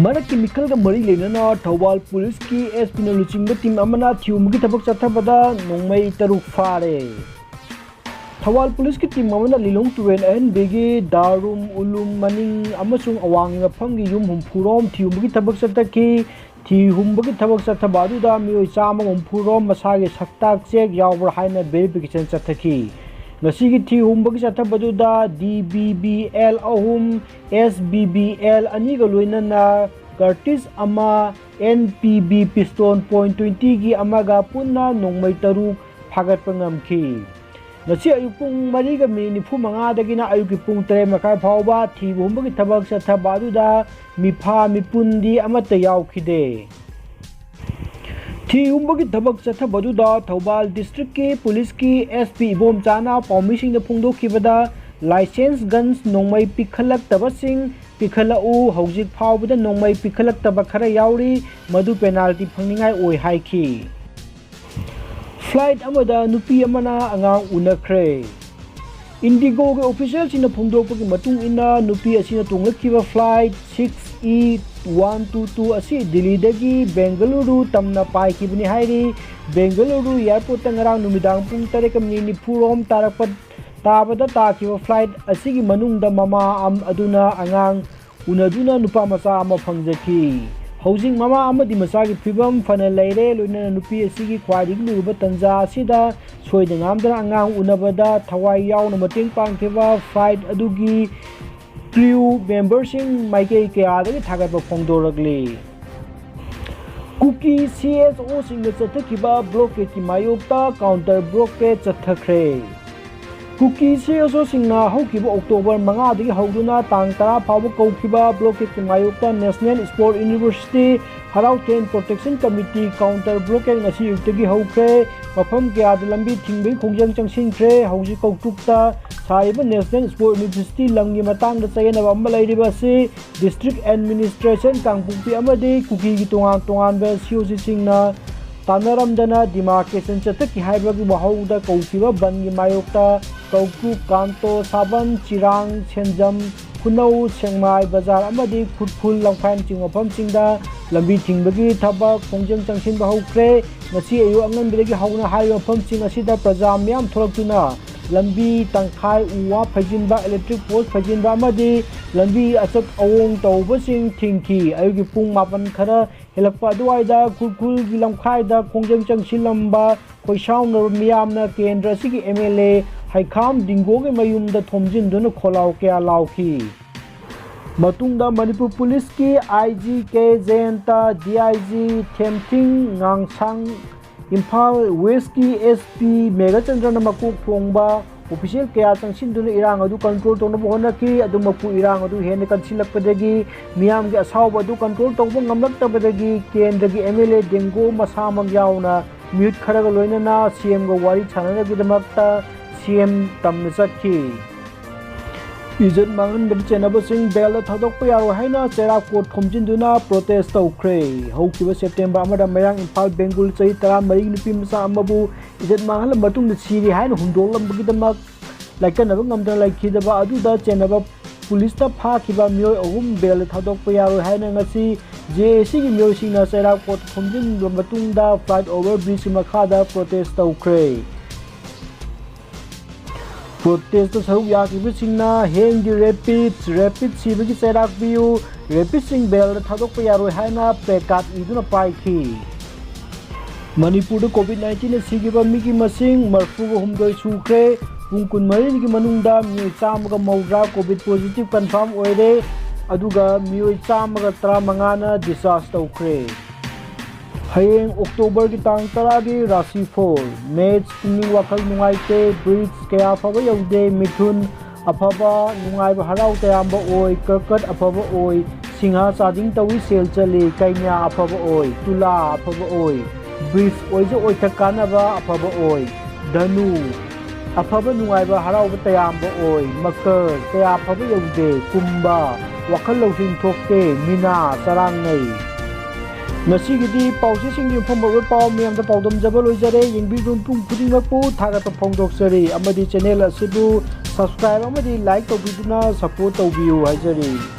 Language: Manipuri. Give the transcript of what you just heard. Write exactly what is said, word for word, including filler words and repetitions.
ꯃꯔꯛꯀꯤ ꯃꯤꯈꯜꯒ ꯃꯔꯤ ꯂꯩꯅꯅ ꯊꯧꯕꯥꯜ ꯄꯨꯂꯤꯁꯀꯤ ꯑꯦꯁ ꯄꯤꯅ ꯂꯨꯆꯤꯡꯕ ꯇꯤꯝ ꯑꯃꯅ ꯊꯤꯍꯨꯝꯕꯒꯤ ꯊꯕꯛ ꯆꯠꯊꯕꯗ ꯅꯣꯡꯃꯩ ꯇꯔꯨꯛ ꯐꯥꯔꯦ꯫ ꯊꯧꯕꯥꯜ ꯄꯨꯂꯤꯁꯀꯤ ꯇꯤꯝ ꯑꯃꯅ ꯂꯤꯂꯣꯡ ꯇꯨꯔꯦꯜ ꯑꯍꯦꯟꯕꯤꯒꯤ ꯗꯥꯔꯨꯝ ꯎꯂꯨꯝ ꯃꯅꯤꯡ ꯑꯃꯁꯨꯡ ꯑꯋꯥꯡꯒꯤ ꯃꯐꯝꯒꯤ ꯌꯨꯝ ꯍꯨꯝꯐꯨꯔꯣꯝ ꯊꯤꯍꯨꯝꯕꯒꯤ ꯊꯕꯛ ꯆꯠꯊꯈꯤ꯫ ꯊꯤꯍꯨꯝꯕꯒꯤ ꯊꯕꯛ ꯆꯠꯊꯕ ꯑꯗꯨꯗ ꯃꯤꯑꯣꯏ ꯆꯥꯝꯃ ꯍꯨꯝꯐꯨꯔꯣꯝ ꯃꯁꯥꯒꯤ ꯁꯛꯇꯥꯛ ꯆꯦꯛ ꯌꯥꯎꯕ꯭ꯔꯥ ꯍꯥꯏꯅ ꯚꯦꯔꯤꯐꯤꯀꯦꯁꯟ ꯆꯠꯊꯈꯤ꯫ ꯉꯁꯤꯒꯤ ꯊꯤꯍꯨꯝꯕꯒꯤ ꯆꯠꯊꯕꯗꯨꯗ ꯗꯤ ꯕꯤ ꯕꯤ ꯑꯦꯜ ꯑꯍꯨꯝ, ꯑꯦꯁ ꯕꯤ ꯕꯤ ꯑꯦꯜ ꯑꯅꯤꯒ ꯂꯣꯏꯅꯅ ꯀꯔꯇꯤꯁ ꯑꯃ, ꯑꯦꯟ ꯄꯤ ꯕꯤ ꯄꯤꯁꯇꯣꯟ ꯄꯣꯏꯟ ꯇ꯭ꯋꯦꯟꯇꯤꯒꯤ ꯑꯃꯒ ꯄꯨꯟꯅ ꯅꯣꯡꯃꯩ ꯇꯔꯨꯛ ꯐꯥꯒꯠꯄ ꯉꯝꯈꯤ꯫ ꯉꯁꯤ ꯑꯌꯨꯛ ꯄꯨꯡ ꯃꯔꯤꯒ ꯃꯤꯅꯤꯠ ꯅꯤꯐꯨ ꯃꯉꯥꯗꯒꯤꯅ ꯑꯌꯨꯛꯀꯤ ꯄꯨꯡ ꯇꯔꯦꯠ ꯃꯈꯥꯏ ꯐꯥꯎꯕ ꯊꯤꯕ ꯍꯨꯝꯕꯒꯤ ꯊꯕꯛ ꯆꯠꯊꯕ ꯑꯗꯨꯗ ꯃꯤꯐꯥ ꯃꯤꯄꯨꯟꯗꯤ ꯑꯃꯠꯇ ꯌꯥꯎꯈꯤꯗꯦ꯫ ꯊꯤ ꯍꯨꯝꯕꯒꯤ ꯊꯕꯛ ꯆꯠꯊꯕꯗꯨꯗ ꯊꯧꯕꯥꯜ ꯗꯤꯁꯇ꯭ꯔꯤꯛꯀꯤ ꯄꯨꯂꯤꯁꯀꯤ ꯑꯦꯁ ꯄꯤ ꯏꯕꯣꯝꯆꯥꯅ ꯄꯥꯎꯃꯤꯁꯤꯡꯗ ꯐꯣꯡꯗꯣꯛꯈꯤꯕꯗ, ꯂꯥꯏꯁꯦꯟꯁ ꯒꯟꯁ ꯅꯣꯡꯃꯩ ꯄꯤꯈꯠꯂꯛꯇꯕꯁꯤꯡ ꯄꯤꯈꯠꯂꯛꯎ, ꯍꯧꯖꯤꯛ ꯐꯥꯎꯕꯗ ꯅꯣꯡꯃꯩ ꯄꯤꯈꯠꯂꯛꯇꯕ ꯈꯔ ꯌꯥꯎꯔꯤ, ꯃꯗꯨ ꯄꯦꯅꯥꯜꯇꯤ ꯐꯪꯅꯤꯡꯉꯥꯏ ꯑꯣꯏ ꯍꯥꯏꯈꯤ꯫ ꯐ꯭ꯂꯥꯏꯠ ꯑꯃꯗ ꯅꯨꯄꯤ ꯑꯃꯅ ꯑꯉꯥꯡ ꯎꯅꯈ꯭ꯔꯦ꯫ ꯏꯟꯗꯤꯒꯣꯒꯤ ꯑꯣꯐꯤꯁꯤꯌꯦꯜꯁꯤꯡꯅ ꯐꯣꯡꯗꯣꯛꯄꯒꯤ ꯃꯇꯨꯡ ꯏꯟꯅ, ꯅꯨꯄꯤ ꯑꯁꯤꯅ ꯇꯣꯡꯂꯛꯈꯤꯕ flight six E one two two ꯑꯁꯤ ꯗꯤꯜꯂꯤꯗꯒꯤ ꯕꯦꯡꯒꯂꯨꯔꯨ ꯇꯝꯅ ꯄꯥꯏꯈꯤꯕꯅꯤ ꯍꯥꯏꯔꯤ꯫ ꯕꯦꯡꯒꯂꯨꯔꯨ ꯑꯦꯌꯥꯔꯄꯣꯔꯠꯇ ꯉꯔꯥꯡ ꯅꯨꯃꯤꯗꯥꯡ ꯄꯨꯡ ꯇꯔꯦꯠꯀ ꯃꯤꯅꯤꯠ ꯅꯤꯐꯨꯔꯣꯝ ꯇꯥꯔꯛꯄ, ꯇꯥꯕꯗ ꯇꯥꯈꯤꯕ ꯐ꯭ꯂꯥꯏꯠ ꯑꯁꯤꯒꯤ ꯃꯅꯨꯡꯗ ꯃꯃꯥ ꯑꯝ-, ꯑꯗꯨꯅ ꯑꯉꯥꯡ ꯎꯅꯗꯨꯅ ꯅꯨꯄꯥ ꯃꯆꯥ ꯑꯃ ꯐꯪꯖꯈꯤ꯫ ꯍꯧꯖꯤꯛ ꯃꯃꯥ ꯑꯃꯗꯤ ꯃꯆꯥꯒꯤ ꯐꯤꯕꯝ ꯐꯅ ꯂꯩꯔꯦ, ꯂꯣꯏꯅꯅ ꯅꯨꯄꯤ ꯑꯁꯤꯒꯤ ꯈ꯭ꯋꯥꯏꯗꯒꯤ ꯂꯨꯔꯕ ꯇꯟꯖꯥ ꯑꯁꯤꯗ ꯁꯣꯏꯗ ꯉꯥꯝꯗꯅ ꯑꯉꯥꯡ ꯎꯅꯕꯗ ꯊꯋꯥꯏ ꯌꯥꯎꯅ ꯃꯇꯦꯡ ꯄꯥꯡꯈꯤꯕ ꯐ꯭ꯂꯥꯏꯠ ꯑꯗꯨꯒꯤ ꯀ꯭ꯔꯤꯎ ꯃꯦꯝꯕꯔꯁꯤꯡ ꯃꯥꯏꯀꯩ ꯀꯌꯥꯗꯒꯤ ꯊꯥꯒꯠꯄ ꯐꯣꯡꯗꯣꯔꯛꯂꯤ꯫ ꯀꯨꯀꯤ ꯁꯤ ꯑꯦꯁ ꯑꯣꯁꯤꯡꯅ ꯆꯠꯊꯈꯤꯕ ꯕ꯭ꯂꯣꯀꯦꯠꯀꯤ ꯃꯥꯌꯣꯛꯇ ꯀꯥꯎꯟꯇꯔ ꯕ꯭ꯂꯣꯀꯦꯠ ꯆꯠꯊꯈ꯭ꯔꯦ꯫ ꯀꯨꯀꯤ ꯁꯤ ꯑꯦꯁ ꯑꯣꯁꯤꯡꯅ ꯍꯧꯈꯤꯕ ꯑꯣꯛꯇꯣꯕꯔ ꯃꯉꯥꯗꯒꯤ ꯍꯧꯗꯨꯅ ꯇꯥꯡ ꯇꯔꯥ ꯐꯥꯎꯕ ꯀꯧꯈꯤꯕ ꯕ꯭ꯂꯣꯀꯦꯠꯀꯤ ꯃꯥꯌꯣꯛꯇ ꯅꯦꯁꯅꯦꯜ ꯁ꯭ꯄꯣꯔꯠ ꯌꯨꯅꯤꯚꯔꯁꯤꯇꯤ ꯍꯔꯥꯎꯊꯦꯟ ꯄ꯭ꯔꯣꯇꯦꯛꯁꯟ ꯀꯃꯤꯇꯤ ꯀꯥꯎꯟꯇꯔ ꯕ꯭ꯂꯣꯀꯦꯠ ꯉꯁꯤ ꯑꯌꯨꯛꯇꯒꯤ ꯍꯧꯈ꯭ꯔꯦ꯫ ꯃꯐꯝ ꯀꯌꯥꯗ ꯂꯝꯕꯤ ꯊꯤꯡꯕꯒꯤ ꯈꯣꯡꯖꯪ ꯆꯪꯁꯤꯟꯈ꯭ꯔꯦ꯫ ꯍꯧꯖꯤꯛ ꯀꯧꯇ꯭ꯔꯨꯛꯇ ꯁꯥꯔꯤꯕ ꯅꯦꯁꯅꯦꯜ ꯁ꯭ꯄꯣꯔꯠ ꯌꯨꯅꯤꯚꯔꯁꯤꯇꯤ ꯂꯝꯒꯤ ꯃꯇꯥꯡꯗ ꯆꯌꯦꯠꯅꯕ ꯑꯃ ꯂꯩꯔꯤꯕ ꯑꯁꯤ ꯗꯤꯁꯇ꯭ꯔꯤꯛ ꯑꯦꯗꯃꯤꯅꯤꯁꯇ꯭ꯔꯦꯁꯟ ꯀꯥꯡꯄꯣꯛꯄꯤ ꯑꯃꯗꯤ ꯀꯨꯀꯤꯒꯤ ꯇꯣꯉꯥꯟ ꯇꯣꯉꯥꯟꯕ ꯁꯤ ꯑꯣ ꯁꯤꯁꯤꯡꯅ ꯇꯥꯟꯅꯔꯝꯗꯅ ꯗꯤꯃꯥꯔꯀꯦꯁꯟ ꯆꯠꯊꯈꯤ ꯍꯥꯏꯕꯒꯤ ꯋꯥꯍꯧꯗ ꯀꯧꯈꯤꯕ ꯕꯟꯒꯤ ꯃꯥꯌꯣꯛꯇ ꯀꯧꯇ꯭ꯔꯨꯛ, ꯀꯥꯟꯇꯣ, ꯁꯥꯕꯟ, ꯆꯤꯔꯥꯡ, ꯁꯦꯟꯖꯝ, ꯈꯨꯅꯧ, ꯁꯦꯛꯃꯥꯏ ꯕꯖꯥꯔ ꯑꯃꯗꯤ ꯈꯨꯔꯈꯨꯜ, ꯂꯝꯈꯥꯏꯅꯆꯤꯡꯕ ꯃꯐꯝꯁꯤꯡꯗ ꯂꯝꯕꯤ ꯊꯤꯡꯕꯒꯤ ꯊꯕꯛ ꯈꯣꯡꯖꯪ ꯆꯪꯁꯤꯟꯕ ꯍꯧꯈ꯭ꯔꯦ꯫ ꯉꯁꯤ ꯑꯌꯨꯛ ꯑꯉꯟꯕꯗꯒꯤ ꯍꯧꯅ ꯍꯥꯏꯔꯤꯕ ꯃꯐꯝꯁꯤꯡ ꯑꯁꯤꯗ ꯄ꯭ꯔꯖꯥ ꯃꯤꯌꯥꯝ ꯊꯣꯛꯂꯛꯇꯨꯅ ꯂꯝꯕꯤ ꯇꯪꯈꯥꯏ ꯎ ꯋꯥ ꯐꯩꯖꯤꯟꯕ, electric post ꯐꯩꯖꯤꯟꯕ ꯑꯃꯗꯤ ꯂꯝꯕꯤ ꯑꯆꯠ ꯑꯋꯣꯡ ꯇꯧꯕꯁꯤꯡ ꯊꯤꯡꯈꯤ꯫ ꯑꯌꯨꯛꯀꯤ ꯄꯨꯡ ꯃꯥꯄꯟ ꯈꯔ ꯍꯦꯜꯂꯛꯄ ꯑꯗꯨꯋꯥꯏꯗ ꯈꯨꯔꯈꯨꯜꯒꯤ ꯂꯝꯈꯥꯏꯗ ꯈꯣꯡꯖꯪ ꯆꯪꯁꯤꯜꯂꯝꯕ ꯈꯣꯏꯁꯥꯎꯅꯔꯕ ꯃꯤꯌꯥꯝꯅ ꯀꯦꯟꯗ꯭ꯔ ꯑꯁꯤꯒꯤ MLA ꯍꯩꯈꯥꯝ ꯗꯤꯡꯒꯣꯒꯤ ꯃꯌꯨꯝꯗ ꯊꯣꯝꯖꯤꯟꯗꯨꯅ ꯈꯣꯜꯂꯥꯎ ꯀꯌꯥ ꯂꯥꯎꯈꯤ꯫ ꯃꯇꯨꯡꯗ ꯃꯅꯤꯄꯨꯔ ꯄꯨꯂꯤꯁꯀꯤ IG ꯀꯦ ꯖꯌꯟꯇ, DIG ꯊꯦꯝꯊꯤꯡ ꯉꯥꯡꯁꯥꯡ, ꯏꯝꯐꯥꯜ ꯋꯦꯁꯀꯤ SP ꯃꯦꯘꯆꯟꯗ꯭ꯔꯅ ꯃꯀꯣꯛ ꯊꯣꯡꯕ official ꯀꯌꯥ ꯆꯪꯁꯤꯟꯗꯨꯅ ꯏꯔꯥꯡ ꯑꯗꯨ control ꯇꯧꯅꯕ ꯍꯣꯠꯅꯈꯤ꯫ ꯑꯗꯨꯃꯛꯄꯨ ꯏꯔꯥꯡ ꯑꯗꯨ ꯍꯦꯟꯅ ꯀꯟꯁꯤꯜꯂꯛꯄꯗꯒꯤ ꯃꯤꯌꯥꯝꯒꯤ ꯑꯁꯥꯎꯕ ꯑꯗꯨ control ꯇꯧꯕ ꯉꯝꯂꯛꯇꯕꯗꯒꯤ ꯀꯦꯟꯗ꯭ꯔꯒꯤ MLA ꯗꯤꯡꯒꯣ ꯃꯁꯥꯃꯛ ꯌꯥꯎꯅ ꯃꯤꯍꯨꯠ ꯈꯔꯒ ꯂꯣꯏꯅꯅ CMꯒ ꯋꯥꯔꯤ ꯁꯥꯟꯅꯅꯕꯒꯤꯗꯃꯛꯇ CM ꯇꯝꯅ ꯆꯠꯈꯤ꯫ ꯏꯖꯠ ꯃꯥꯡꯍꯟꯕꯗ ꯆꯦꯟꯅꯕꯁꯤꯡ bailꯗ ꯊꯥꯗꯣꯛꯄ ꯌꯥꯔꯣꯏ ꯍꯥꯏꯅ ꯆꯩꯔꯥꯛ ꯀꯣꯔꯠ ꯊꯣꯝꯖꯤꯟꯗꯨꯅ protest ꯇꯧꯈ꯭ꯔꯦ꯫ ꯍꯧꯈꯤꯕ September ꯑꯃꯗ ꯃꯌꯥꯡ ꯏꯝꯐꯥꯜ ꯕꯦꯡꯒꯨꯜ ꯆꯍꯤ ꯇꯔꯥꯃꯔꯤ ꯅꯨꯄꯤ ꯃꯆꯥ ꯑꯃꯕꯨ ꯏꯖꯠ ꯃꯥꯡꯍꯜꯂ ꯃꯇꯨꯡꯗ ꯁꯤꯔꯦ ꯍꯥꯏꯅ ꯍꯨꯟꯗꯣꯛꯂꯝꯕꯒꯤꯗꯃꯛ ꯂꯥꯏꯀꯠꯅꯕ ꯉꯝꯗꯅ ꯂꯩꯈꯤꯗꯕ ꯑꯗꯨꯗ ꯆꯦꯟꯅꯕ ꯄꯨꯂꯤꯁꯇ ꯐꯥꯈꯤꯕ ꯃꯤꯑꯣꯏ ꯑꯍꯨꯝ bailꯗ ꯊꯥꯗꯣꯛꯄ ꯌꯥꯔꯣꯏ ꯍꯥꯏꯅ ꯉꯁꯤ JACꯒꯤ ꯃꯤꯑꯣꯏꯁꯤꯡꯅ ꯆꯩꯔꯥꯛ ꯀꯣꯔꯠ ꯊꯣꯝꯖꯤꯟꯕ ꯃꯇꯨꯡꯗ flyover bridgeꯀꯤ ꯃꯈꯥꯗ protest ꯇꯧꯈ꯭ꯔꯦ꯫ Protestꯇ ꯁꯔꯨꯛ ꯌꯥꯈꯤꯕꯁꯤꯡꯅ "Hang the rapists", rapist ꯁꯤꯕꯒꯤ ꯆꯩꯔꯥꯛ ꯄꯤꯌꯨ, rapistꯁꯤꯡ bailꯗ ꯊꯥꯗꯣꯛꯄ ꯌꯥꯔꯣꯏ ꯍꯥꯏꯅ placard ꯏꯗꯨꯅ ꯄꯥꯏꯈꯤ꯫ ꯃꯅꯤꯄꯨꯔꯗ COVID nineteenꯅ ꯁꯤꯈꯤꯕ ꯃꯤꯒꯤ ꯃꯁꯤꯡ ꯃꯔꯤꯐꯨꯒ ꯍꯨꯝꯗꯣꯏ ꯁꯨꯈ꯭ꯔꯦ꯫ ꯄꯨꯡ ꯀꯨꯟꯃꯔꯤꯒꯤ ꯃꯅꯨꯡꯗ ꯃꯤꯑꯣꯏ ꯆꯥꯝꯃꯒ ꯃꯧꯗ꯭ꯔꯥ COVID positive confirm ꯑꯣꯏꯔꯦ, ꯑꯗꯨꯒ ꯃꯤꯑꯣꯏ ꯆꯥꯝꯃꯒ ꯇꯔꯥꯃꯉꯥꯅ discharge ꯇꯧꯈ꯭ꯔꯦ꯫ ꯍꯌꯦꯡ Octoberꯒꯤ ꯇꯥꯡ ꯇꯔꯥꯒꯤ ꯔꯥꯁꯤꯐꯣꯜ꯫ ꯃꯦꯁ, ꯄꯨꯛꯅꯤꯡ ꯋꯥꯈꯜ ꯅꯨꯡꯉꯥꯏꯇꯦ꯫ ꯕ꯭ꯔꯤꯖ, ꯀꯌꯥ ꯐꯕ ꯌꯧꯗꯦ꯫ ꯃꯤꯊꯨꯟ, ꯑꯐꯕ ꯅꯨꯡꯉꯥꯏꯕ ꯍꯔꯥꯎ ꯇꯌꯥꯝꯕ ꯑꯣꯏ꯫ ꯀꯔꯀꯠ, ꯑꯐꯕ ꯑꯣꯏ꯫ ꯁꯤꯡꯍ, ꯆꯥꯗꯤꯡ ꯇꯧꯏ, ꯁꯦꯜ ꯆꯠꯂꯤ꯫ ꯀꯩꯅ꯭ꯌꯥ, ꯑꯐꯕ ꯑꯣꯏ꯫ ꯇꯨꯂꯥ, ꯑꯐꯕ ꯑꯣꯏ꯫ ꯕ꯭ꯔꯤꯖ, ꯑꯣꯏꯖ ꯑꯣꯏꯊ ꯀꯥꯟꯅꯕ ꯑꯐꯕ ꯑꯣꯏ꯫ ꯙꯅꯨ, ꯑꯐꯕ ꯅꯨꯡꯉꯥꯏꯕ ꯍꯔꯥꯎꯕ ꯇꯌꯥꯝꯕ ꯑꯣꯏ꯫ ꯃꯀꯔ, ꯀꯌꯥ ꯐꯕ ꯌꯧꯗꯦ꯫ ꯀꯨꯝꯚ, ꯋꯥꯈꯜ ꯂꯧꯁꯤꯡ ꯊꯣꯛꯇꯦ꯫ ꯃꯤꯅꯥ, ꯆꯔꯥꯡꯅꯩ꯫ ꯉꯁꯤꯒꯤꯗꯤ ꯄꯥꯎꯆꯦꯁꯤꯡꯒꯤ ꯌꯨꯝꯐꯝ ꯑꯣꯏꯕ ꯄꯥꯎ ꯃꯌꯥꯝꯗ ꯄꯥꯎꯗꯝꯖꯕ ꯂꯣꯏꯖꯔꯦ꯫ ꯌꯦꯡꯕꯤꯔꯤꯕ ꯃꯤꯄꯨꯝ ꯈꯨꯗꯤꯡꯃꯛꯄꯨ ꯊꯥꯒꯠꯄ ꯐꯣꯡꯗꯣꯛꯆꯔꯤ ꯑꯃꯗꯤ channel ꯑꯁꯤꯕꯨ Subscribe ꯑꯃꯗꯤ like ꯇꯧꯕꯤꯗꯨꯅ support ꯇꯧꯕꯤꯌꯨ ꯍꯥꯏꯖꯔꯤ꯫